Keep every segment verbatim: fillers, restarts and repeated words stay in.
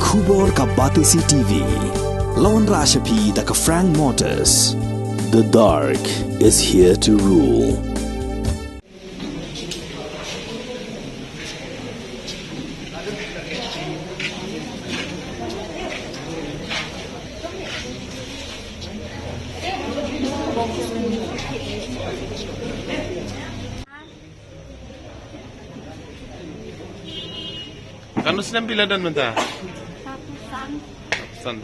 Khubor ka Batesi T V. La wanrah sha phi da ka Frank Motors. The dark is here to rule. Katno snem phi la don mynta? San.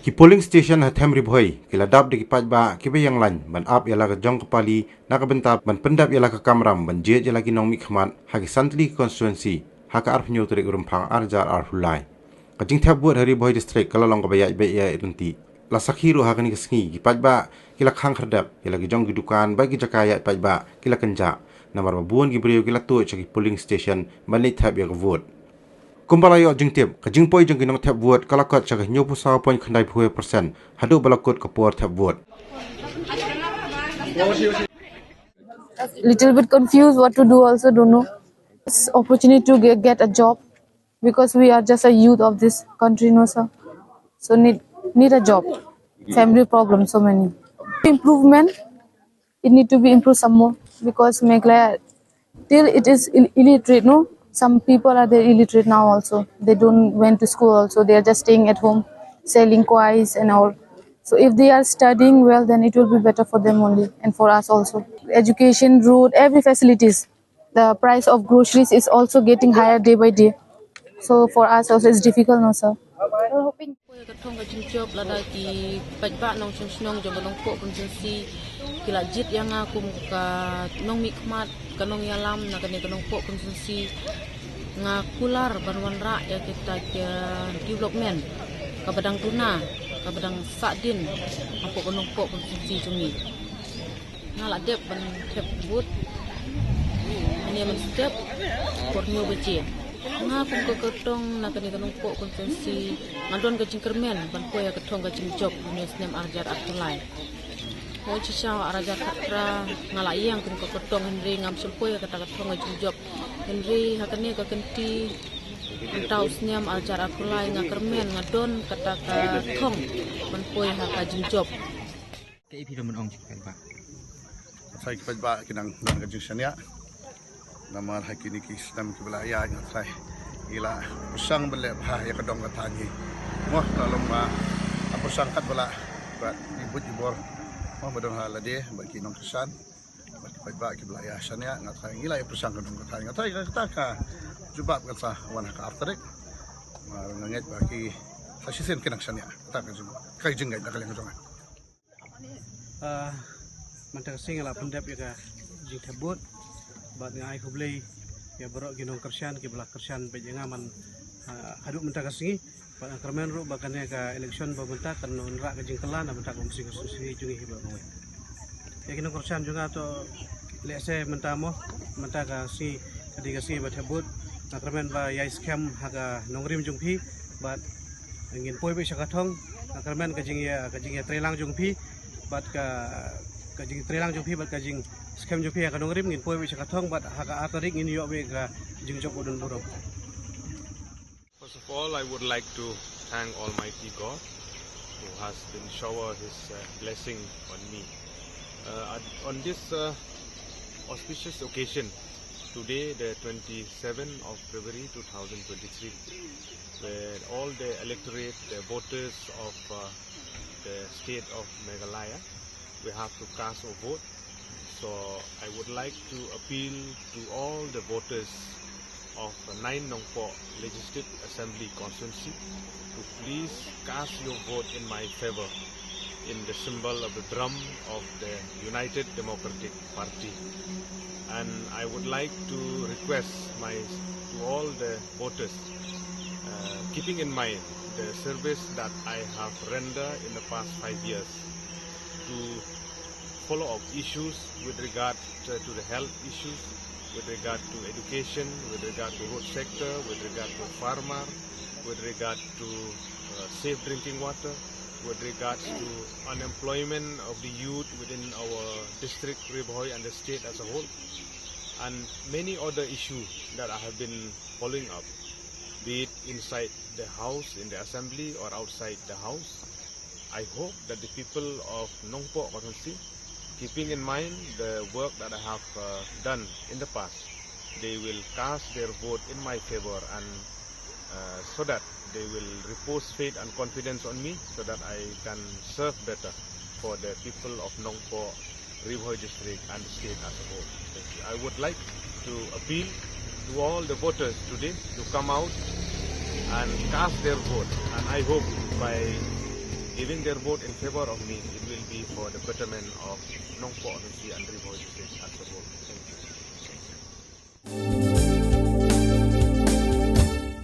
Ki polling station ha Them Ri Bhoi ki la dap da ki paidbah kiba ïeng lain ban ap ïa la ka jong ka pali na ka bynta ban pyndap ïa la ka kamram ban jied ïa la ki nongmihkhmat ha ki san tylli ki constituency ha ka arphew hynñiew tarik u Rymphang ar hajar arphew lai. Ka jingthep vote ha Ri Bhoi District ka la long kaba ïaid beit ïa ryntih. La sakhi ruh ha kane ka sngi ki paidbah ki la khang khyrdep, ki la ki jong ki dukan bad ki jaka ïaid paidbah ki la kynjah. Namar ba bun ki briew ki la tuid sha ki polling station ban leit thep ïa ka vote. Kumba la ïoh jingtip, ka jingpoi jong ki nongthep vote ka la kot sha ka hynñiewphew saw point khyndai phew percent haduh ba la kut ka por thep vote. Little bit confused what to do, also don't know. It's opportunity to get, get a job because we are just a youth of this country, no sir. So need need a job. Family problems so many. Improvement, it need to be improved some more because Meghalaya till it is ill- illiterate, no. Some people are there illiterate now also. They don't went to school also. They are just staying at home, selling kwais and all. So if they are studying well, then it will be better for them only and for us also. Education, road, every facilities. The price of groceries is also getting higher day by day. So for us also it's difficult, no sir. Poi ka thong ka jingjop lada ki paidbah nongshong shnong jong ka Nongpoh constituency ki la jied ïa nga kum ka nongmihkhmat, ka nongïalam na kane ka Nongpoh constituency. Nga kular ban wanrah ïa kita ki development kaba dang duna, kaba dang sahdien hapoh ka Nongpoh constituency jong ngi. Nga la dep ban thep vote. Mynne mynstep por hynñiew baje. Nga kum ka kyrtong na kane ka Nongpoh constituency nga don ka jingkyrmen ban poi ïa ka thong ka jingjop mynne u snem ar hajar arphew lai. Hooid shisha ar hajar khatphra nga la ïeng kum ka kyrtong hynrei ngam shym poi ïa kata ka thong ka jingjop. Hynrei ha kane ka kynti mynta u snem ar hajar arphew lai nga kyrmen nga don kata ka thong ban poi ha ka jingjop. Te i phi dang ban ong sha ki paidbah? Sa ki paidbah ki nang don ka jingshaniah. Namar ha kine ki snem kiba la ïaid nga trai ngi la pyrshang ban leh bha ïa ka dong ka thaiñ ngi. Mo, ka long ba la pyrshang katba lah bad i buit i bor. Mo, ba don ha lade bad ki nongkyrshan bad ki paidbah kiba la ïa shaniah, nga trai ngi la ïa pyrshang ka dong ka thaiñ. Nga trai kata ka jubab kan sa wan ha ka ar tarik. Nga ngeit ba ki sa shisien ki nang shaniah. Kata ka jing, ka jingngeit na ka liang jong nga. Ah, mynta ka sngi nga la pyndep ïa ka jingthep vote bad nga ai khublei ïa baroh ki nongkyrshan kiba la kyrshan beit ïa nga man, ah, haduh mynta ka sngi. Bad nga kyrmen ruh ba kane ka election ba mynta kan wanrah ka jingkylla na bynta ka umsning ka umsning jong ngi hi baroh kawei. Ïa ki nongkyrshan jong nga to lehse mynta mo, mynta ka sngi ka dei ka sngi ba thep vote. Nga kyrmen ba ïai skhem ha ka nongrim jong phi bad ngin poi beit sha ka thong. Nga kyrmen ka jingïa, ka jingïatreilang jong phi bad ka, ka jingtreilang jong phi bad ka jingskhem jong phi ha ka nongrim, ngin poi beit sha ka thong bad ha ka ar tarik ngin ïoh beit ka jingjop ba don burom. First of all, I would like to thank Almighty God who has been shower His uh, blessing on me. Uh, on this uh, auspicious occasion, today, the twenty-seventh of February two thousand twenty-three, where all the electorate, the voters of uh, the state of Meghalaya, we have to cast a vote. So I would like to appeal to all the voters of the nine Nongpoh Legislative Assembly constituency to please cast your vote in my favor in the symbol of the drum of the United Democratic Party. And I would like to request my, to all the voters, uh, keeping in mind the service that I have rendered in the past five years, to follow up issues with regard to, to the health issues, with regard to education, with regard to road sector, with regard to farmer, with regard to uh, safe drinking water, with regards to unemployment of the youth within our district, Ri Bhoi, and the state as a whole. and many other issues that I have been following up, be it inside the house, in the assembly, or outside the house. I hope that the people of Nongpoh constituency, keeping in mind the work that I have uh, done in the past, they will cast their vote in my favor, and uh, so that they will repose faith and confidence on me, so that I can serve better for the people of Nongpoh, Ri Bhoi District, and the state as a whole. Thank you. I would like to appeal to all the voters today to come out and cast their vote, and I hope by giving their vote in favor of me, it will be for the betterment of Nongpoh constituency and Ri Bhoi District as a whole. Thank you.